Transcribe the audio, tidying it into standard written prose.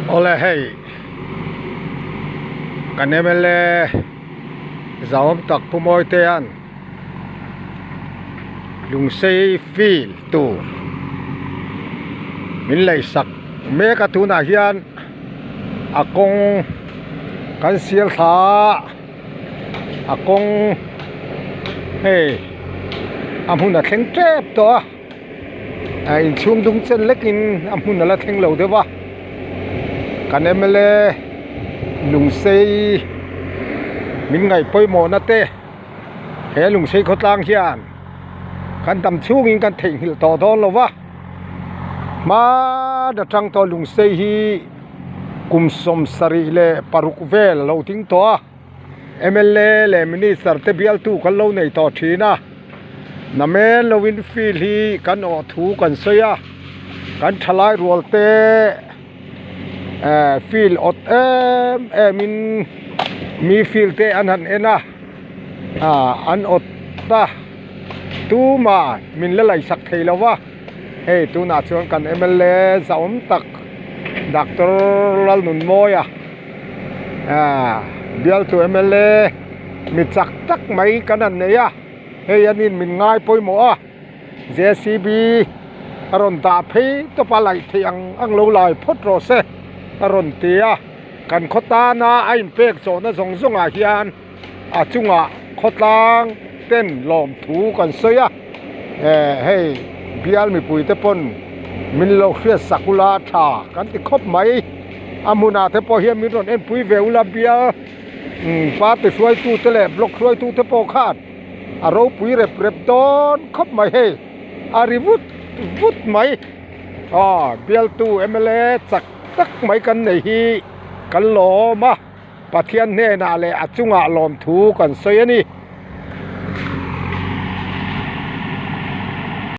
Awle hei kan mla zahawm tak Pu Mawitea'n lungsei field tur min leisak mek a tunah hian a kawng kan sial thla a a kawng hei a hmun a thleng tep tawh a. A inchhung dung chen lekin a hmun ala thleng lo deuh a kan mla lungsei min ngaih pawimawhna te he lungsei khawtlang hian kan dam chhungin kan theihnghilh tawh dawn lo va hmaan atang tawh lungsei hi kum 76 leh vel a lo ding tawh a. Mla leh Minister te bialtu kan lo nei tawh thin a, namen loin field hi kan awh thu kan sawi a, kan thalai rual te eh field awt em em in mi field te an han en a, ah an awt a, tumah min la laihsak thei lo va, hei tunah chuan kan mla zahawm tak Doctor Lalnunmawia. Aaa bialtu mla mi chak tak mai kan han nei a hei an in min ngai pawimawh a jcb a rawn dah phei tawp a laih theih ang ang lo lai phawt rawh se a rawn ti a kan khaw tana a inpek zawhna zawng zawng ah hian a chungah khawtlang ten lawmthu kan sawi a eh hei bial mipui te pawn min lo hriat sak ula tha kan ti khawp mai a hmunah te pawh hian min rawn enpui ve ula bial umm party hruaitu te leh block hruaitu te pawh khan a ropui rep rep dawn khawp mai hei a ri vut vut mai aw bialtu mla chak tak mai kan nei hi kan lawm a. Pathian hnenah leh a chungah lawmthu kan sawi a ni.